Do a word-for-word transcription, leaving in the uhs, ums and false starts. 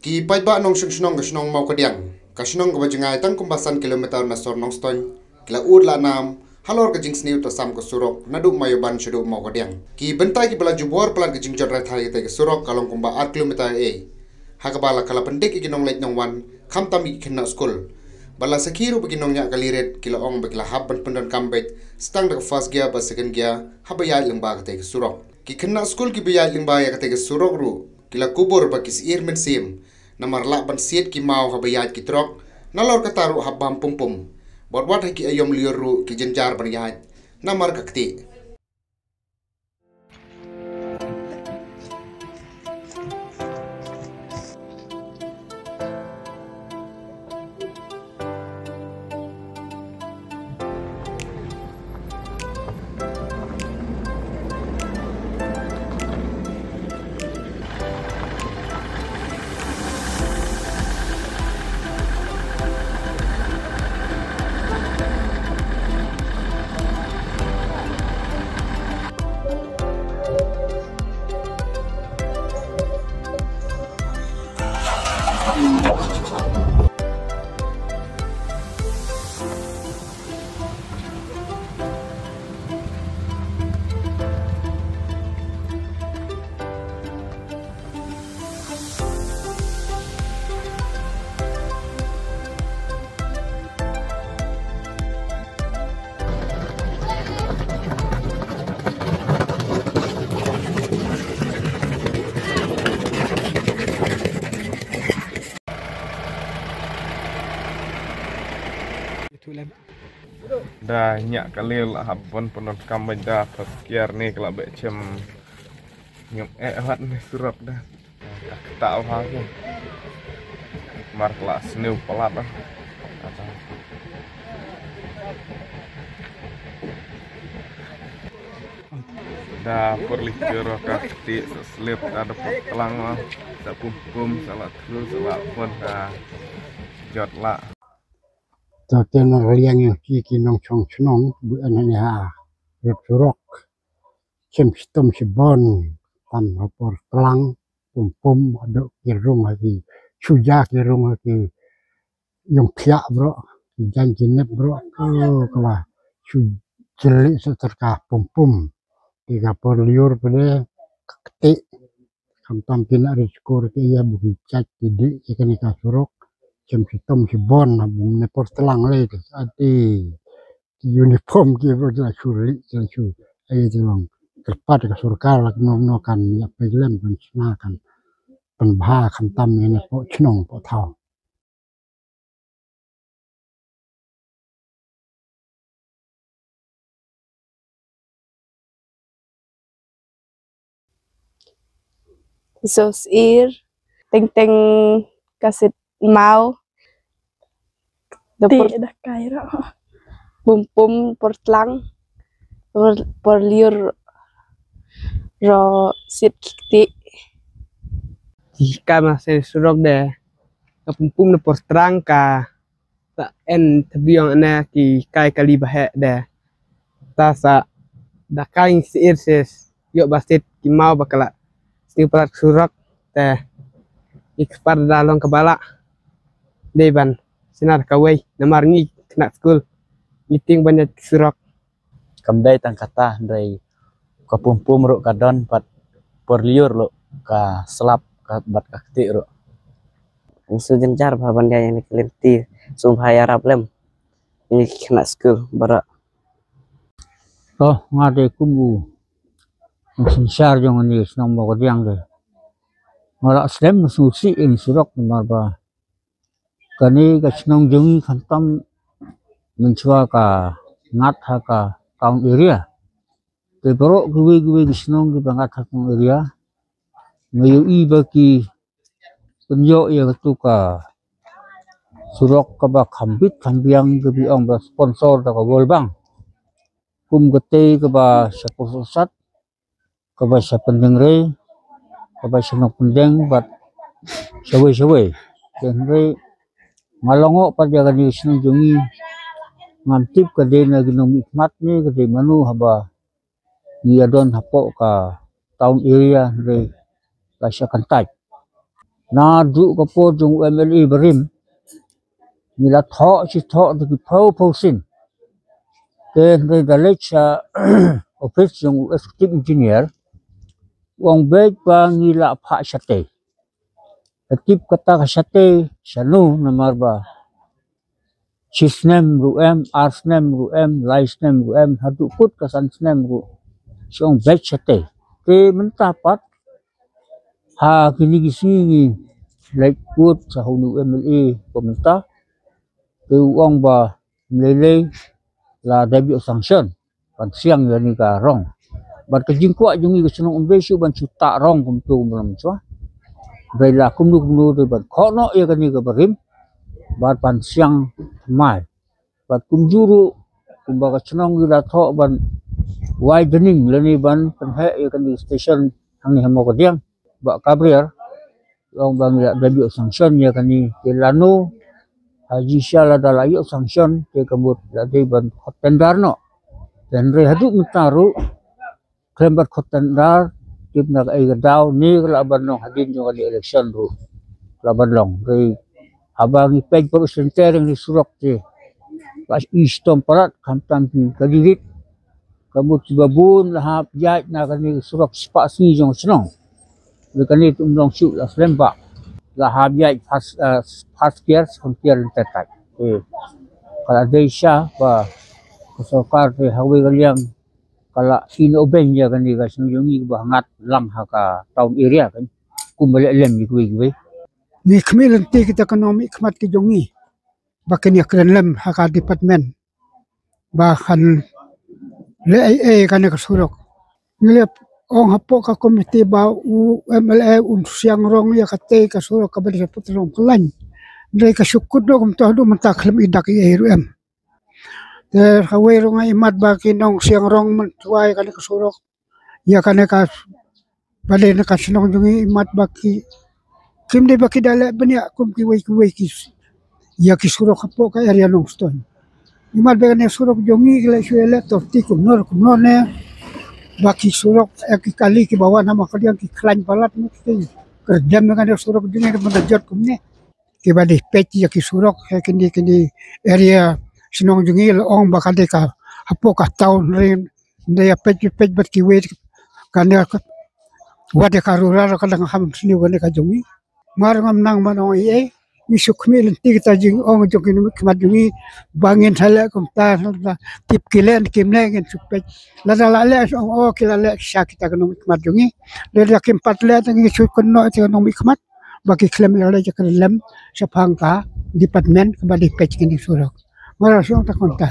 Ki paidbah nongshong shnong ka shnong Mawkadiang, ka shnong kaba jngai tang kumba san kilometer na sor Nongstoiñ, ki la ud la nam halor ka jingsniew ta sam ka surok naduh Maioban shaduh Mawkadiang. Ki bynta kiba la jubor palat ka jingjot rai thai kata ka surok ka long kumba ar kilometer ei, ha kaba la ka la pyndik ïa ki nongleit nongwan, khamtam ïa ki khynnah skul. Ba la sakhi ruh ba ki nongñiah kali rit ki la ong ba ki la hap ban pyndonkam beit, stang da ka first gear bad second gear, haba ïaid lyngba kata ka surok. Ki khynnah skul kiba ïaid lyngba ïa kata ka surok ruh ki la kubur ba ki syier mynsiem, namar lah ban siat ki maw haba ïaid ki trok, nalor kata ruh hap bam pum pum. Bad wat ha ki aïom lyiur ruh ki jynjar ban ïaid namar ka ktieh. Da ñiah kali la hap ban pyndonkam bad da first gear ne ka la beh chem. Ngam eh wat ne surok da. Ka ktah bha ki. Mar ka la sniew palat da. Da por lyiur ka ktieh sa slip da da por tlang la. Sa pum pum sa la thlu sa la pon ka jot la. To te na liang ïa ki ki nongshong shnong bu en ne ha. Rep surok. Chem shitom shibon. Tam ha por tlang. Pum pum haduh ki rung ha ki. Shu ja ki rung ha ki. Ïong phiah bro. Ki jan ki nep bro. Oh, ka la. Shu jylliew sa terka pum pum. Te ka por lyiur pdeng ka ktieh. Khamtam ki nongrit skul ki ïa bun jait ki dih ïa kane ka surok. Chem shitom shibon ha bun ne por tlang lei te. Ati ki uniform ki bro ki la shu lih ki la shu. Ai te long. Kyrpad ka sorkar la kno kno kan ïa pei lem kan sna kan pynbha khamtam ïa ne poh chnong poh thaw. Syier, teng teng ka sit maw. Da por, da kai ro. Pum pum por tlang. Por, por lyiur ro sit ktieh. Ki ka ma se surok de. Ka pum pum na por tlang ka. Sa en tbiong ne ki kai kali ba heh de. Ta sa da kai syier ses ïoh ba sit ki maw ba ka la sniew palat surok te. Ki kpar da long ka ba la dei ban sinar kawei namar ngi khynnah skul ngi tieng ban ïaid surok. Kam dei tang kata hynrei ka pum pum ruh ka don bad por lyiur ruh ka slap ka bad ka ktieh ruh. Ngi shu jynjar bha ban ïa ïa ne ka lynti shu bha ïarap lem. Ngi khynnah skul baroh. To nga dei kum u synshar jong ngi shnong Mawkadiang de. Nga la slem sngewsih ïa surok namar ba kane ka shnong jong ngi khamtam mynshuwa ka ngat ha ka town area. Te baroh kiwei kiwei ki shnong kiba ngat ha town area. Nga ïohi ba ki pynïoh ïa katu ka surok kaba kham bit kham biang kaba ong ba sponsor da ka World Bank. Kum kata kaba sha Pyrshah kaba sha Pyndengrei, kaba sha Nongpyndeng bad shawei shawei. Te hynrei nga la ngoh pat ïa kane ka shnong jong ngi. Ngam tip ka dei na ki nongmihkhmat ne ka dei mano haba ngi ïa don hapoh ka town area hynrei ka sha kyntait. Naduh ka por jong u M L A barim, ngi la thoh shi thoh da ki phew phew sien. Te hynrei da leit sha office jong u executive engineer, u ong beit ba ngi la phah shatei. Te tip kata ka shatei shano, namar ba shi snem ruh em, ar snem ruh em, lai snem ruh em, haduh kut ka san snem ruh, shi ong beit shatei. Te mynta pat ha kine ki sngi ngi leit kut sha une u M L A ba mynta, te u ong ba ym lei lei la dep ïoh sanction ban siang ïa kane ka rong. Bad ka jingkwah jong ngi ka shnong ym dei shuh ban shu tah rong kumto kumno mynshwa. Dei la kumno kumno dei ban khoh noh ïa kane ka barim bad ban siang thymmai. Bad kumjuh ruh kumba ka shnong ngi la thoh ban widening lane ban pynheh ïa kane ka station hangne ha Mawkadiang, Bah Gabriel, u ong ba ngi la dep ïoh sanction ïa kane. Te lano ha jingshisha lada la ïoh sanction te ka mut la dei ban khot tender noh. Te hynrei haduh mynta ruh khlem pat khot tender, tip na kaei ka daw ne ka lah ban long hadien jong kane election ruh ka lah ban long. Hynrei haba ngi peit baroh shi lynter ïa kane ka surok te ka i shitom palat, khamtam ki candidate, ka mut kiba bun la hap ïaid na kane ka surok spah sngi jong ka shnong. Hynrei kane te ym long shuh, la slem bha, la hap ïaid first, eh, first gear, second gear lynter thait. Eh, ka la dei shisha ba ka sorkar te ha kawei ka liang ka la ïehnoh beiñ ïa kane ka shnong jong ngi kaba ngat lang ha ka town area kan, kumba leh lem ïa kiwei kiwei. Ngi khmih lynti kita ki nongmihkhmat ki jong ngi ba kin ïakren lem ha ka department ba kan leh ei ei kane ka surok. Ngi la ong hapoh ka komiti ba u M L A un siang rong ïa katei ka surok kaba dei ka put rong ka lain. Dei ka shu kut noh kumta haduh mynta khlem i dak ei ei ruh em. Te kawei ruh nga imat ba ki nongsiang rong mynta ïa kane ka surok, ïa kane ka, ba dei na ka shnong jong ngi, imat ba ki, kim dei ba ki da leh bniah kum kiwei kiwei ki, ïa ki surok hapoh ka area Nongstoiñ. Imat ba kane surok jong ngi ki la shu ïaleh torti kumno kumno ne, ba ki surok, eh, ki kali kiba wan ha Mawkadiang ki khlaiñ palat ne, ki kyrdem na kane surok jong ngi, da mynta jot kumne. Kiba dei peit ïa ki surok ha kine kine area shnong jong ngi, la ong ba ka dei ka hapoh ka town ring, dei ïa peit peit bad kiwei, kane ka, wat ïa ka rural ka dang ham sniew kane ka jong ngi. Mar ngam nang ban ong ei ei, ngi shu khmih lynti kita jingong jong ki nongmihkhmat jong ngi ba ngin sa leh kumta, tip ki leh ne kim leh, ngin shu peit. Lada la leh shu ong o ki la leh sha kita ki nongmihkhmat jong ngi. Lada kim pat leh te ngi shu kynnoh ïa ki nongmihkhmat ba ki khlem ïaleh ïakren lem shaphang ka department kaba dei peit kine surok. Nga la shu ong ta kumta.